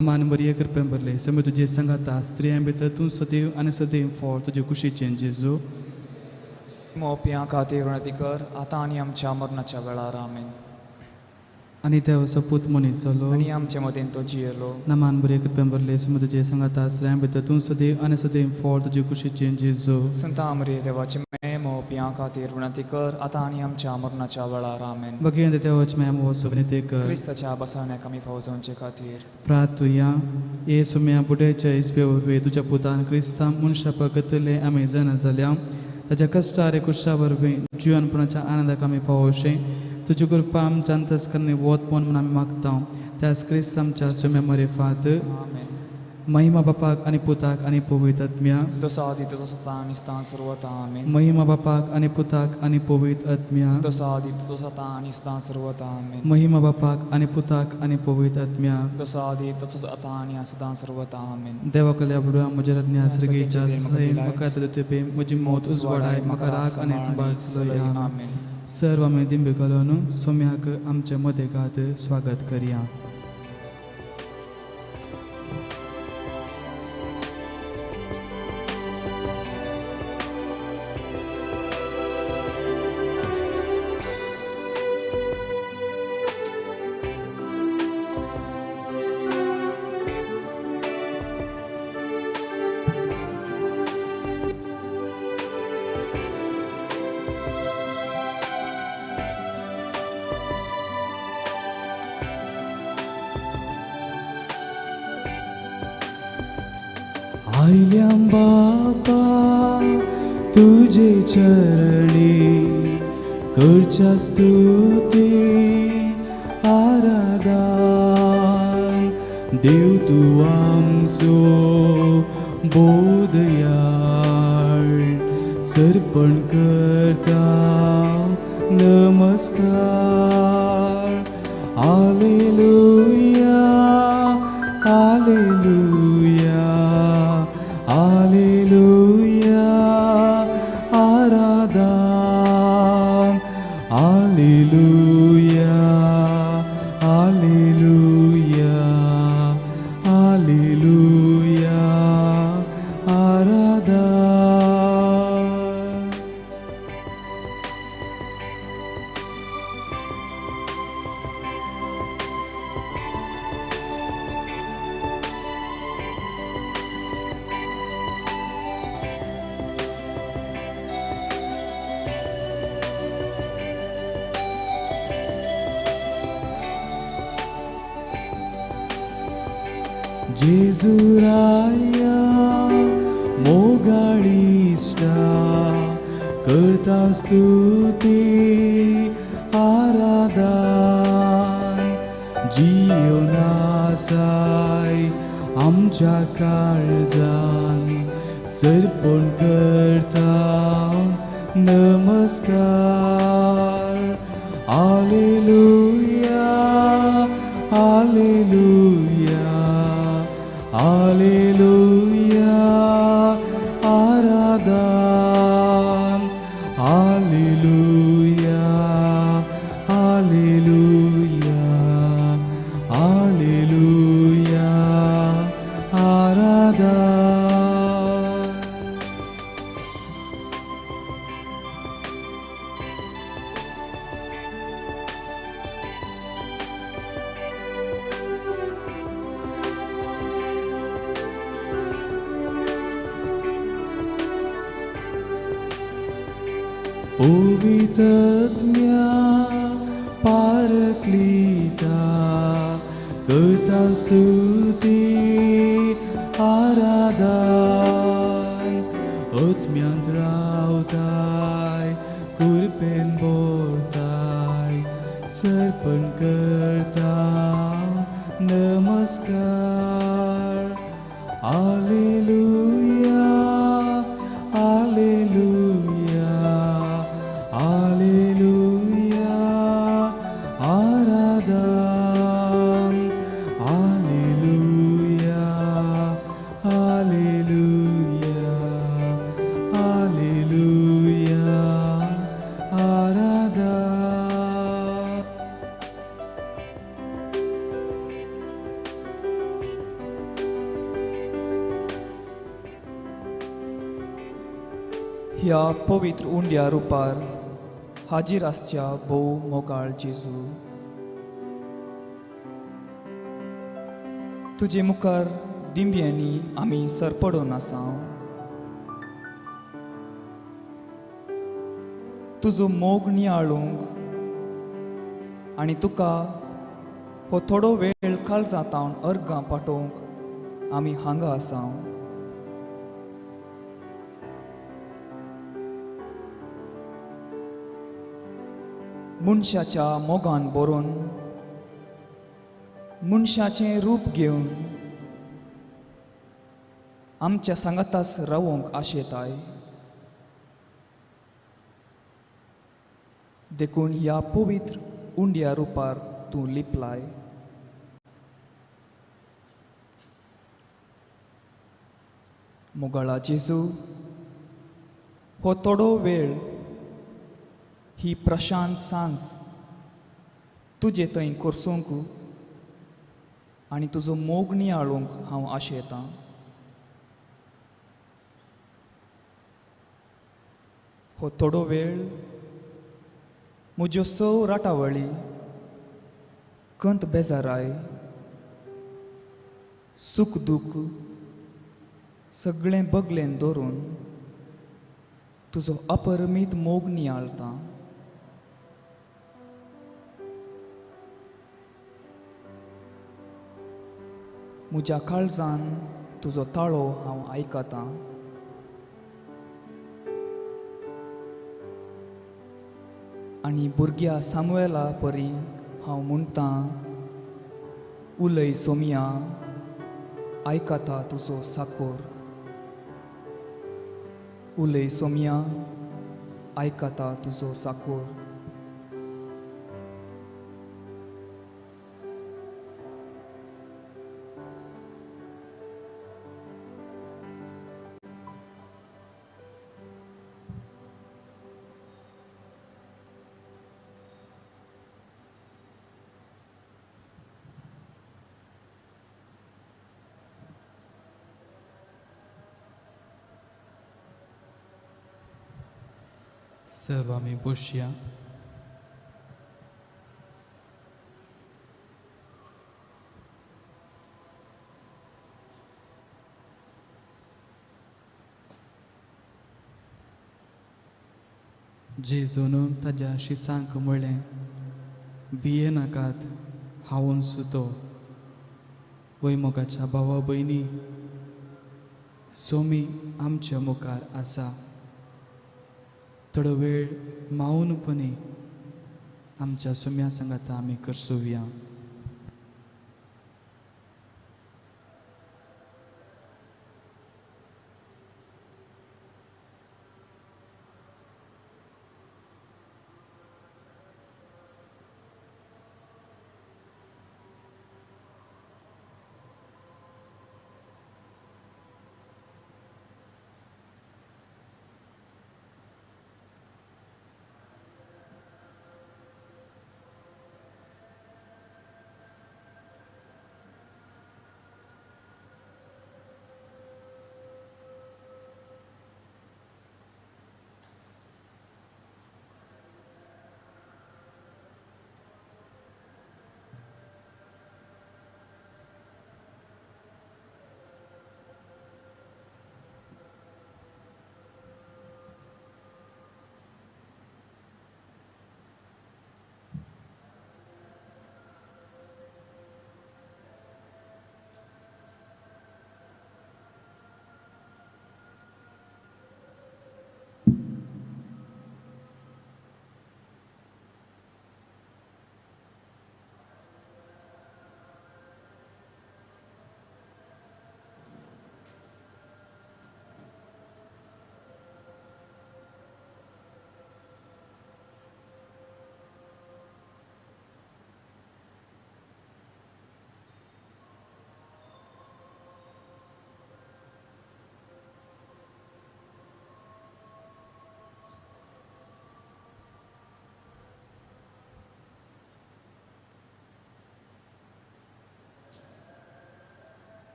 मान मरिये कृपेन भरले समय तुजे सांगाता स्त्रियां भितर तूं सदैव आनी सदैव फळ तुजे कुशीचें जेजू. मोपयां खातीर विनंती कर आतां आनी आमच्या मरणाच्या वेळार. आमेन. आनी देवाचो पूत मनीस जालो आनी आमचे मदीं तो जियेलो. नामान बरे कृपेन भरले समय तुजे सांगाता स्त्रियां भितर तूं सदैव आनी सदैव फळ तुजे कुशीचें जेजू. संता मरिये देवाची माय मोपयां खातीर विनंती कर आतां आनी आमच्या मरणाच्या वेळार. आमेन. भगेंत देवाची माय मोसो विनंती कर क्रिस्ताच्या बसवण्याक आमी फावजोवचे खातीर. प्रार्थुया. ये सुम्या बुड्याच्या इस्बे वरवीं तुज्या पुतान क्रिस्तांव मनशा पगतले आमी जाणा जाल्या ताच्या कश्टारे कुशा वरवीं जिवनपणाच्या आनंदाक आमी पावोवचें तुजी कृपा आमच्या अंतस्करणी वत पवन म्हूण आमी मागता त्याच क्रिस्त आमच्या सुम्या मरेफात. आमेन. महिमा बापाक आनी पुताक आनी पवित्र आत्म्या. जसो आदी तसो सदां आनी सदां सर्वता. आमेन. महिमा बापाक आनी पुताक आनी पवित्र आत्म्या. जसो आदी तसो सदां आनी सदां सर्वता. आमेन. महिमा बापाक आनी पुताक आनी पवित्र आत्म्या. जसो आदी तसोच आतां आनी सदां सर्वता. आमेन. देवा कल्या बुडवा म्हज्या रज्ञा सर्गेच्या म्हाका तुजे म्हजी मौत उजवाडाय म्हाका राग आनी सांबाळ चलय. आमेन. सर्व आमी दिंबे घालून सोम्याक आमच्या मदेगात स्वागत करया. आयल्या बापा तुजे चरणी करच्या स्तुती आराधन देव तूं आमचो बोधयाळ सर्पण करता नमस्कार. हालेलुया हालेलुया हालेलुया आराधन. हालेलुया हालेलुया हालेलुया आराधन. जेजुराया मोगाळिश्टा करता स्तुती आराधन जियोन आसाय आमच्या काळजान सर्पण करता नमस्कार. हालेलुया हालेलुया हालेलुया आराधन. हालेलुया हालेलुया हालेलुया आराधन. पवित्रत्म्या पारक्लीता करता स्तुती आराधन आत्म्यांत रावताय कृपेन भरताय सर्पण करता नमस्कार. हालेलुया हालेलुया हालेलुया आराधन. हालेलुया हालेलुया हालेलुया आराधन. ह्या पवित्र उंड्या रुपार हाजीर आसच्या भोव मोगाळ जेजू, तुजे मुखार दिंब्यांनी आमी सरपडून आसा. तुजो मोग नियाळूंक आनी तुका हो थोडो वेळ काळजांत अर्गां पाठोवंक आमी हांगा आसा. मनशाच्या मोगान बरोवन मनशाचें रूप घेवन आमच्या सांगातास रावोंक आशेताय. देखून ह्या पवित्र उंड्या रुपार तूं लिपलाय. मोगाळा जेजू, हो थोडो वेळ ही प्रशांत सांज तुजे थंय करसूंक आनी तुजो मोग नियाळूंक हांव आशेतां. हो थोडो वेळ म्हज्यो सव राटावळी, कंत बेजाराय, सूख दूख सगळें बगलेन दवरून तुजो अपरमीत मोग नियाळता. म्हज्या काळजान तुजो ताळो हांव आयकतां. आनी भुरग्या सामुएला परी हांव म्हणटां, उलय सोमिया, आयकता तुजो साकोर. उलय सोमिया, आयकता तुजो साकोर. सर्व आमी बसया. जेजून ताज्या शिसांक म्हणलें, भिये नाकात, हांवून सुतो. वय मोगाच्या भावा भयणी, सोमी आमच्या मुखार आसा. थोडो वेळ माऊनपणी आमच्या सोम्या सांगाता आमी करसुया.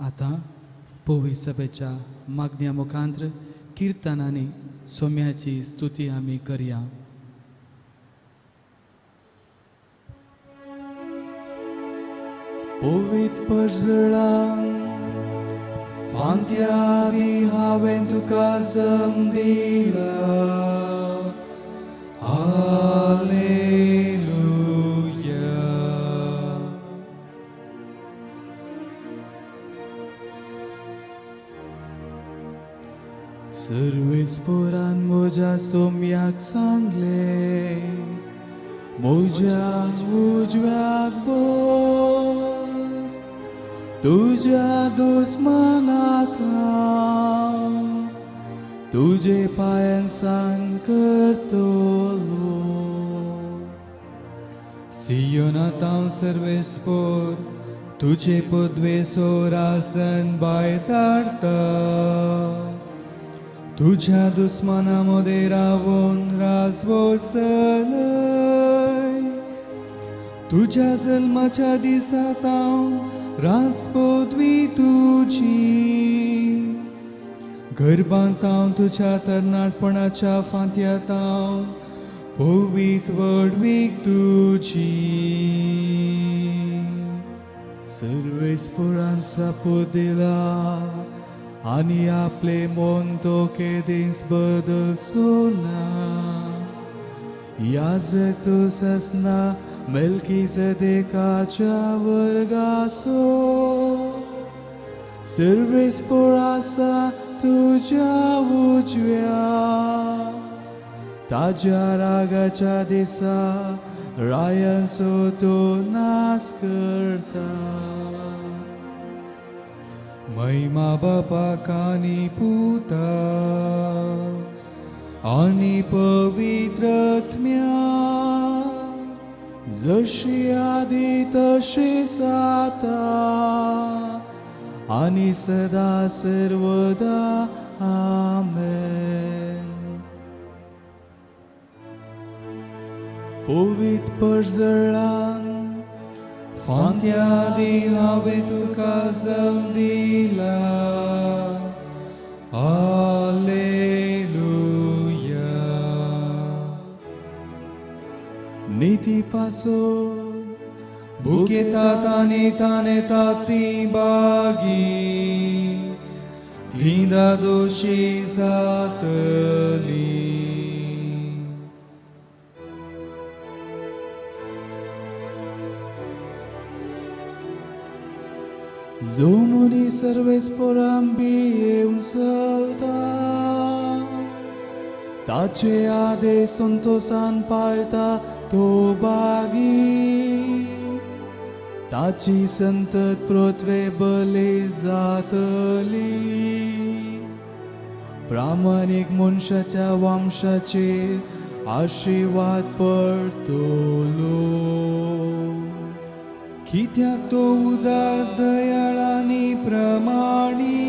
आतां पवी सभेच्या मागण्या मुखांत्र किर्तनांनी सोम्याची स्तुती आमी करया. पवित्र परजळान फांत्या आदी हांवें तुका जम दिला. हालेलुया. सर्वेस्पोरान म्हज्या सोम्याक सांगलें, म्हज्या उजव्याक बस, तुज्या दुस्मनाक हांव तुजे पांयांसान करतलो. सियोनांत हांव सर्वेस्पोर तुजे पदवेसोर आसन भायर धाडटा. तुज्या दुस्मना मदें रावून राजवो चलय. तुज्या जल्माच्या दिसा हांव राजपदवी तुजी. गर्भांत हांव तुज्या तरणाटपणाच्या फांत्यांत हांव पवित्र व्हडवीक तुजी. सर्वेस्पोरान सापो दिला आनी आपले मन तो केदींच बदलचो ना. याजतूस आसना मेल्कीसेदेकाच्या वर्गाचो. सर्वेस्पोर आसा तुज्या उजव्या, ताज्या रागाच्या दिसा रायांचो तूं नाश करता. महिमा बापाक आनी पुताक आनी पवित्र आत्म्याक, जशी आदी तशीच आतां आनी सदा सर्वदा. आमेन. पवित्र परजळान फांत्या आदी हांवें तुका जम दिला. हालेलुया. निती पासून भुकेतात आनी तानेतात ती बागी, तीं दोशी जातली. जो मनीस सर्वेस्पोरान भियेवन चलता, ताचे आदेश संतोशान पाळटा तो बागी. ताची संतत पृथ्वे बली जातली. प्रामाणीक मनशाच्या वंशाचेर आशिर्वाद पडटलो. कित्याक तो उदार दयाळ आनी प्रमाणी,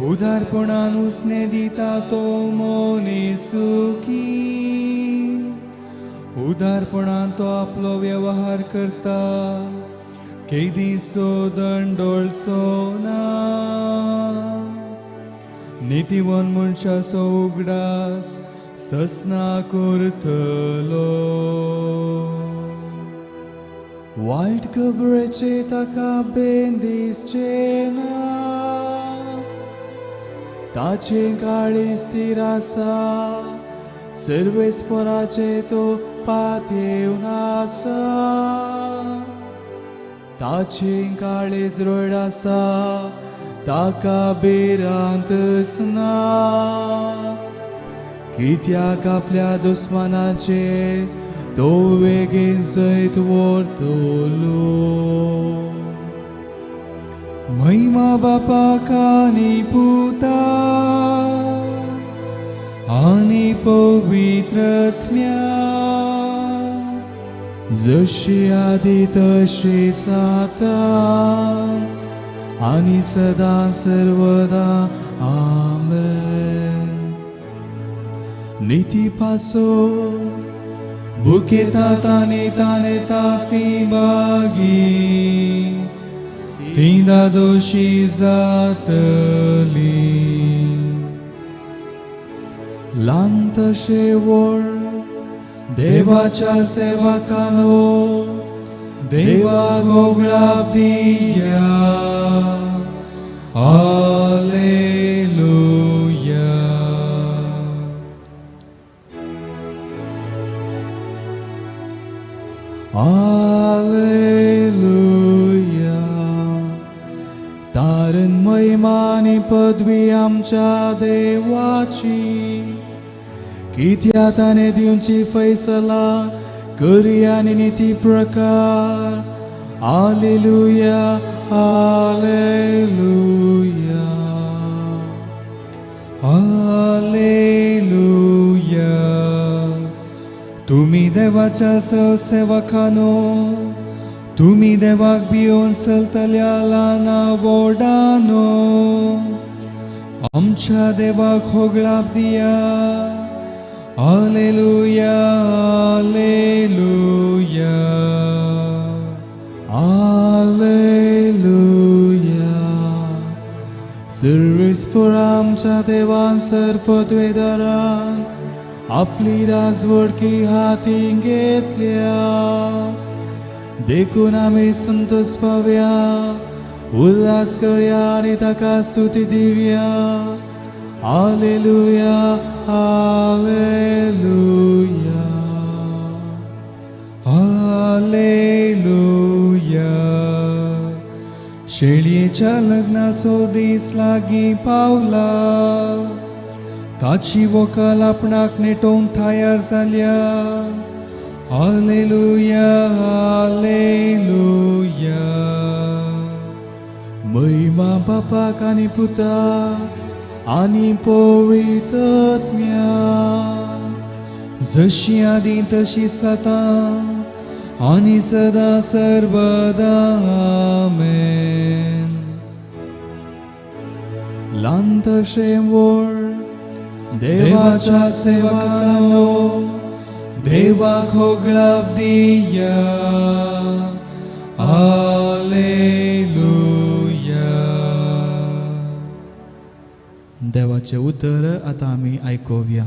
उदारपणान उसने दिता तो मनीस सुखी. उदारपणान तो आपलो व्यवहार करता, केदीस तो दंडोळसो ना. नितीवन मनशाचो उगडास ससना करतलो. वायट खबरेचे ताका बेन दिसचें ना, ताचें काळीज स्थिर आसा. सर्वेस्पोराचेर तो पातयेवन आसा, ताचें काळीज दृढ आसा, ताका भिरांतच ना. कित्याक आपल्या दुस्मानाचेर तो वेगीन जैत व्हरतलो. महिमा बापाक आनी पुताक आनी पवित्र आत्म्याक, जशी आदी तशीच आतां आनी सदा सर्वदा. आमेन. निती पासून भुकेतात आनी तानेतात ती बागी, ती दादोशी जातली. ल्हान तशें व्हड देवाच्या सेवकांनो देवाक होगडाप दिया. Alleluia. Alleluia. तारण महिमा आनी पदवी आमच्या देवाची, कित्या ताणें दिवची फैसला करी आनी निती प्रकार. Alleluia, alleluia. Alleluia. तुमी देवाच्या सेवकांनो, तुमी देवाक भियोवन चलतल्या ल्हाना व्हडानो, आमच्या देवाक होगडाप दिया. Alleluia, alleluia. Alleluia. सर्वेस्पोर आमच्या देवान सर्पद्वेदारान आपली राजवडकी हाती घेतल्या, देखून आमी संतोष पावया, उल्हास करया आनी ताका स्तुती दिवया. Alleluia, alleluia. Alleluia. शेळयेच्या लग्नाचो दीस लागीं पावला, ताची व्हंकल आपणाक नेटोवन तयार जाल्या. Alleluia, alleluia. महिमा बापाक आनी पुताक आनी पवित्र आत्म्याक, जशी आदी तशी सदां आनी सदां सर्वदा. आमेन. ल्हान तशें व्हड देवाच्या सेवकांनो, देवाक होगडाप दिया. Alleluia. देवाचें उतर आतां आमी आयकुया.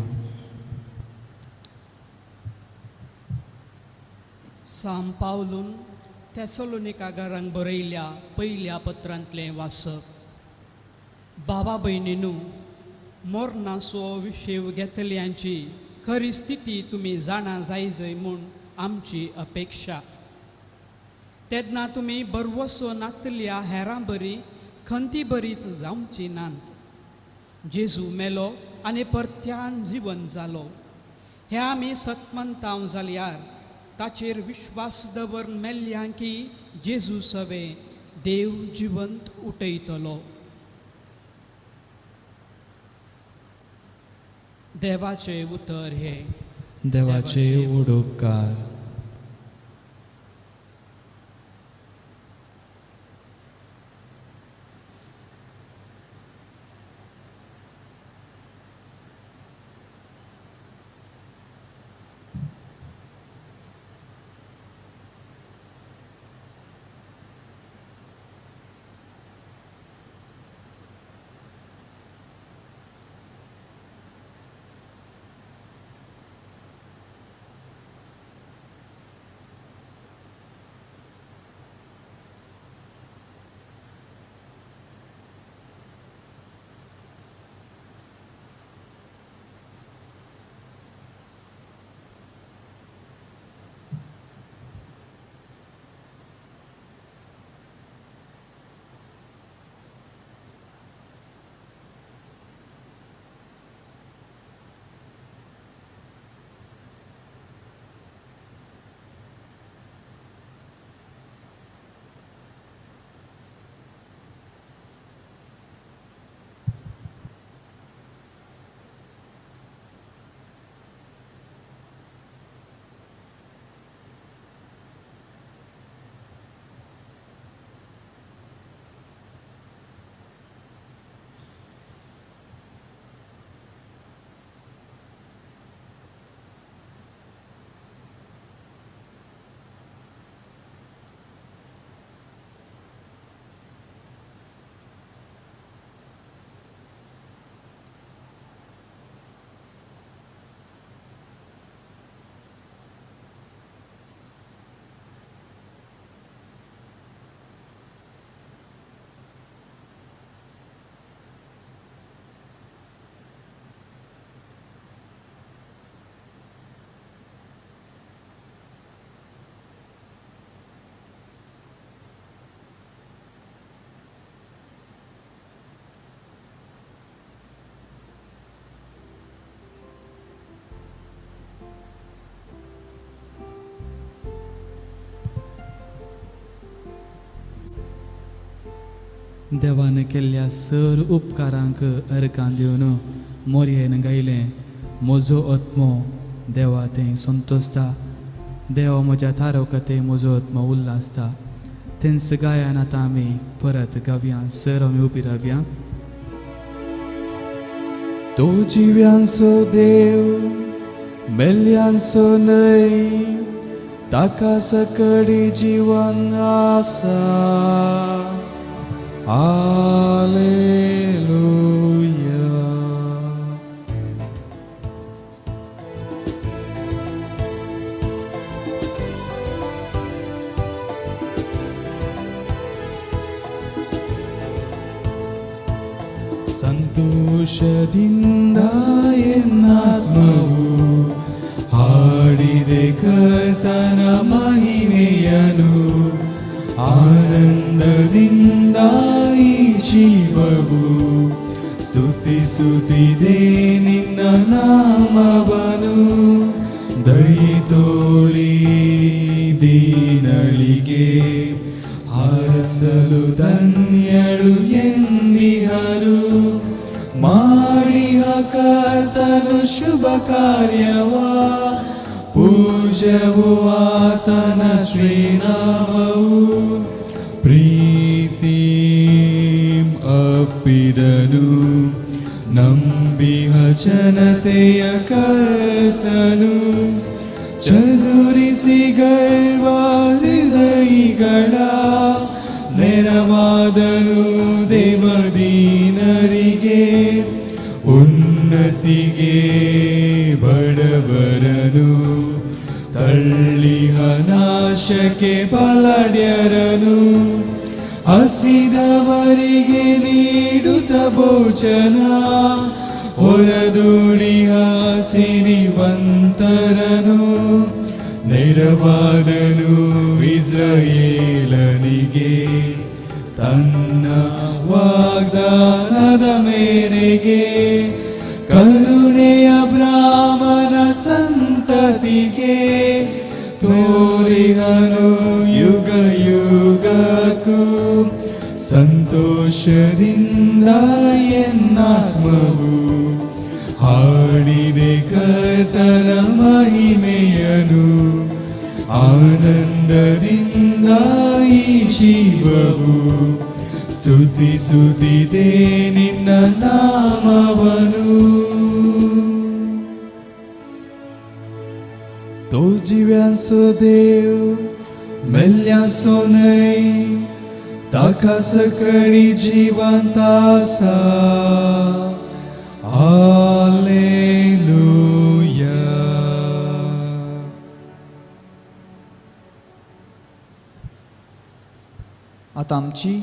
साम पावलून थेसलोनिकागारांक बरयल्या पयल्या पत्रांतलें वाचप. बाबा भयणीनू, मरणाचो विशेव घेतल्यांची खरी स्थिती तुमी जाणा जायजय म्हूण आमची अपेक्षा. तेन्ना तुमी बरवसो नातल्या हेरां बरी खंती बरीच जावची नात. जेजू मेलो आनी परत्यान जिवन जालो हें आमी सतमंतांव जाल्यार ताचेर विश्वास दवरून मेल्ल्या की जेजू सवे देव जिवंत उठयतलो. देवाचें उतर हें. देवाचे व्हड उपकार. देवान केल्ल्या सर उपकारांक अर्गां दिवन मोरयेन गायलें, म्हजो आत्मो देवा तें संतोसता, देवा म्हज्या थारोवका म्हजो आत्मो उल्हासता. तेंच गायन आतां आमी परत गावया. सर आमी उबी रावया. तो जिव्यांचो देव मेल्यांचो न्हय, ताका सकडी जीवन आसा. हालेलुया. ಸಂತೋಷದಿಂದ ಎನ್ನಾತ್ಮವು ಹಾಡಿದೆ ಕರ್ತನ ಮಹಿಮೆಯನು, ಆನಂದದಿಂದ ಈ ಜೀವವು ಸ್ತುತಿಸುತ್ತಿದೆ ನಿನ್ನ ನಾಮವನು. ದಯೆ ತೋರಿ ದೀನಳಿಗೆ ಹಾರಸಲು ಧನ್ಯಳು ಎಂದಿಹರು. ಮಾಡಿಹ ಕರ್ತನು ಶುಭ ಕಾರ್ಯವ, ಪೂಜವು ಆತನ ಶ್ರೀನಾಮವು. ಪ್ರೀತಿ ಅಪ್ಪಿದನು ನಂಬಿಹ ಜನತೆಯ ಕರ್ತನು, ಚದುರಿಸಿ ಗರ್ವ ಹೃದಯಿಗಳ ನೆರವಾದನು ದೇವದೀನರಿಗೆ. ಉನ್ನತಿಗೆ ಬಡವರನು ತಳ್ಳಿಹ ನಾಶಕ್ಕೆ ಬಲಡ್ಯರನು, ಹಸಿದವರಿಗೆ ನೀಡುತ್ತ ಭೋಜನ, ಹೊರದೂಡಿಹ ಸಿರಿವಂತರನು. ನೆರವಾದನು ಇಸ್ರಾಯೇಲನಿಗೆ ತನ್ನ ವಾಗ್ದಾನದ ಮೇರೆಗೆ, ಕರುಣೆಯ ಬ್ರಾಹ್ಮಣ ಸಂತತಿಗೆ ತೋರಿಹನು ಯುಗ ಯುಗಕ್ಕೂ. ಸಂತೋಷದಿಂದ ಎನ್ನಾತ್ಮವು ಹಾಡಿದೆ ಕರ್ತನ ಮಹಿಮೆಯನು, ಆನಂದದಿಂದ ಈ ಜೀವವು ಸ್ತುತಿಸುತ್ತಿದೆ ನಿನ್ನ ನಾಮವನು. तो जिव्यांचो देव मेल्ल्यांचो न्हय, ताका सकळी जिवंत आसा. हालेलुया. आतां आमची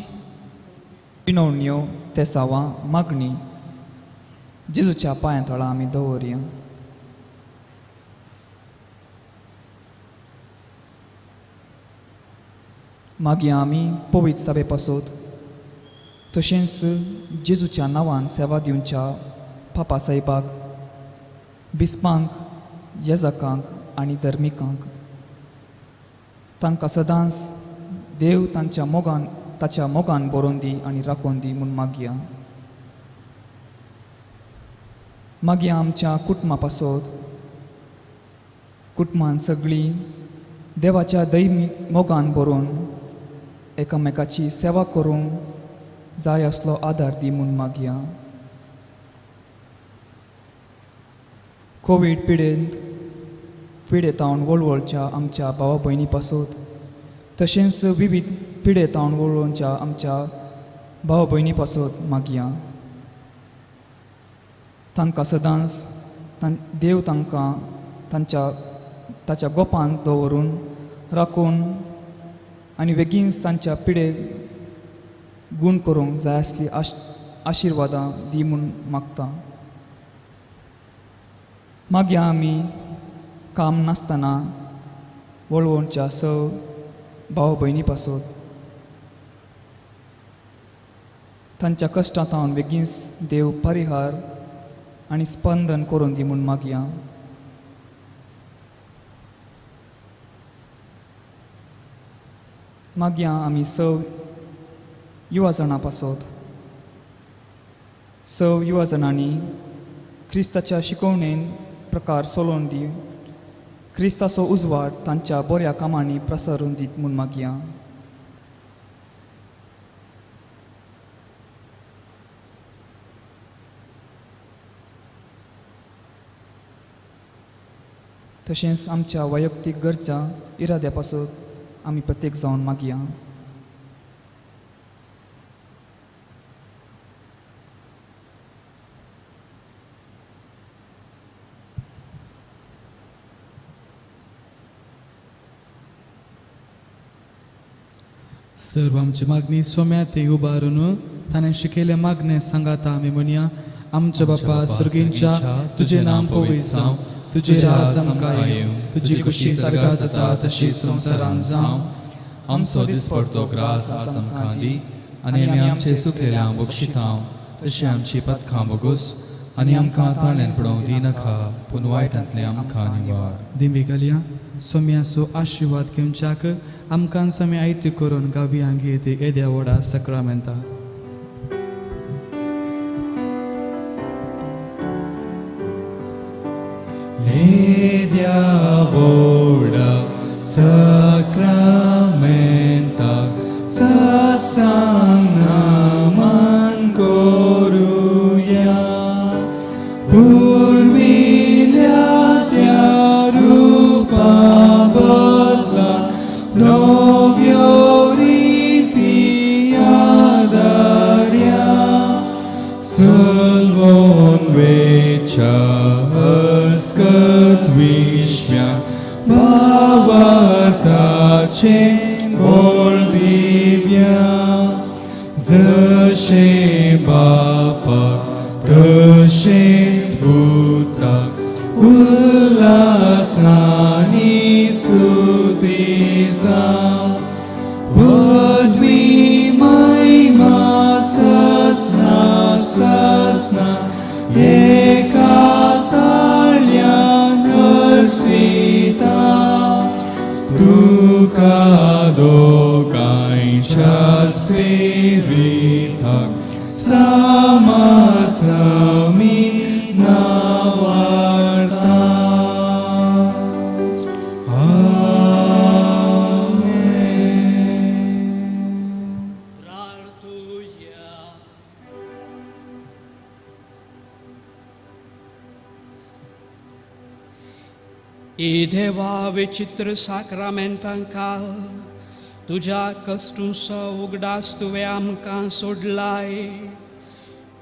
विनवण्यो तेसावां मागणी जेजूच्या पांयां तळा आमी दवरया. मागीर आमी पवित्र सभे पासत तशेंच जेजूच्या नांवान सेवा दिवच्या पापा साहेबाक, बिस्पांक, येजकांक आनी धर्मिकांक, तांकां सदांच देव तांच्या मोगान ताच्या मोगान बरोवन दी आनी राखोवन दी म्हूण मागया. मागीर आमच्या कुटुंबा पासत, कुटुंबान सगळीं देवाच्या दैमीक मोगान बरोवन एकामेकाची सेवा करूंक जाय असलो आदार दी म्हूण मागया. कोवीड पिडेतावन वळवळच्या आमच्या भावा भयणी पासत तशेंच विविध पिडेतावन वळवळच्या आमच्या भाव भयणी पासत मागया. तांकां सदांच देव तांकां तांच्या ताच्या गोपांत दवरून राखून आनी बेगीनच तांच्या पिडे गूण करूंक जाय आसली आशिर्वादां दी म्हूण मागता. मागीर आमी काम नासतना वळवळच्या स भाव भयणी पासत तांच्या कश्टांत बेगीनच देव परिहार आनी स्पंदन करून दी म्हूण मागया. मागया आमी सव युवा जाणां पासत. सव युवा जाणांनी क्रिस्ताच्या शिकवणेन प्रकार सोलोवन दी, क्रिस्ताचो उजवाड तांच्या बऱ्या कामांनी प्रसरून दीत म्हूण मागया. तशेंच आमच्या वैयक्तीक गरजा इराद्या पासत आमी प्रत्येक जावन मागया. सर्व आमची मागणी सोम्या ते उबारून ताणें शिकयलें मागणें सांगाता आमी म्हणया. आमच्या बापा सर्गींच्या, तुजें नांव पवित्र जावं, तुजें राज आमकां येवं, तुजी खुशी सर्गां जाता तशी संवसारांत जावं. आमचो दिसपडतो ग्रास आज आमकां दी, आनी आमी आमचे सुकलेल्यांक बक्षितांव तशें आमची पथकां बोगोस, आनी आमकां ताळ्यान पडोवंक दिनाका, पूण वायटांतलें आमकां निवार. दिमी घालया सोम्याचो आशिर्वाद घेवच्याक आमकां समे आयती करून गावया घेत येद्या व्हडा सक्रामेंता. येद्या व्हडा सक्रामेंता साष्टांग नमन करुया, पुर्विल्या त्या रुपा बदला नव्यो रिती आदार्या, सलवोन वेच्या अस्कत विश्व्या भावार्थाचे बोल दिव्या, जशें बापाक तशेंच पुताक उल्हासानी स्तुती जावं, पदवी महिमा ससना ससना एका ताळ्यान हर्षिता, तुका दोगांयच्या स्पिरिताक समासमी नावार्ता. आमेन. प्रार्थुया. ई देवा विचित्र साक्रामेंतांकाल तुज्या कश्टूंचो उगडास तुवें आमकां सोडलाय,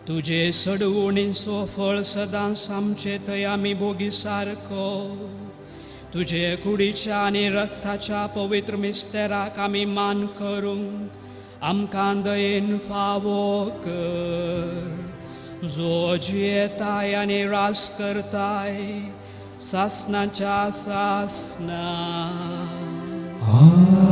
तुजे सडवणीचो फळ सदांच आमचे थंय आमी भोगी सारको, तुजे कुडीच्या आनी रक्ताच्या पवित्र मिस्तेराक आमी मान करूंक आमकां दयेन फावो कर, जो जियेताय आनी रास करताय सासनाच्या सासना. आमेन.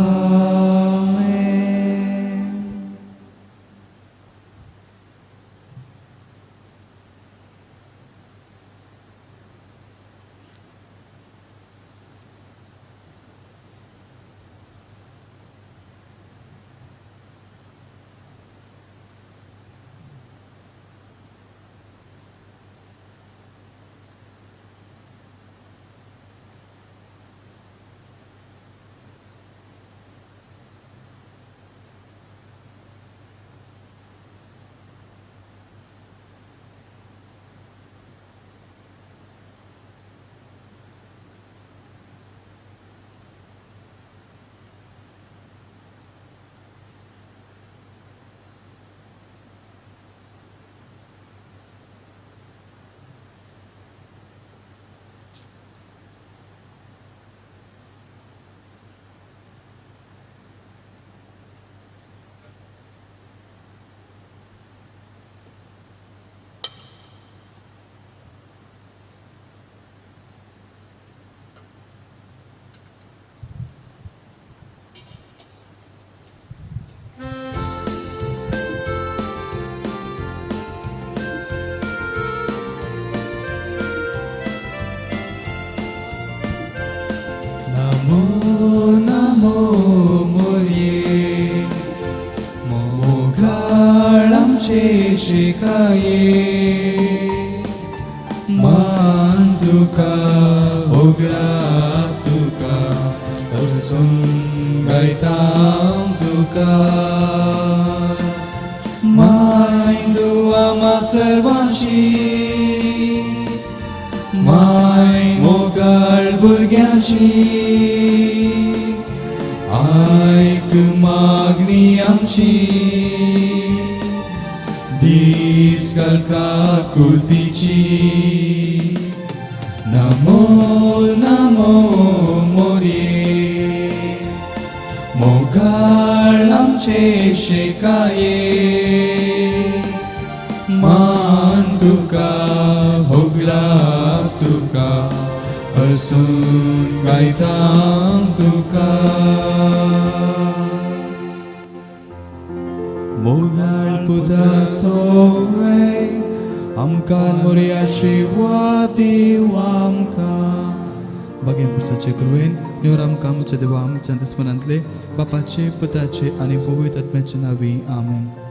आमचे शिकाये मान तुका होगळा तुका हरसून गायता तुका माय दुआ मा सर्वांची माय मोगाळ भुरग्यांची आयक मागणी आमची दीस घालका कुर्तीची नमो नमो मोरये मोगाळ आमचे शेकाये मान तुका होगळा तुका हसून गायता तुका मोगाळ पुता सोवे आमकां मोरया आशीर्वाद दिव आमकां बागे पुरसाचे कृपेन निवर आमकां आमच्या देवा आमच्या दुस्मनांतले बापाचे पुताचे आनी पवित्र आत्म्याचे नांवी आमेन.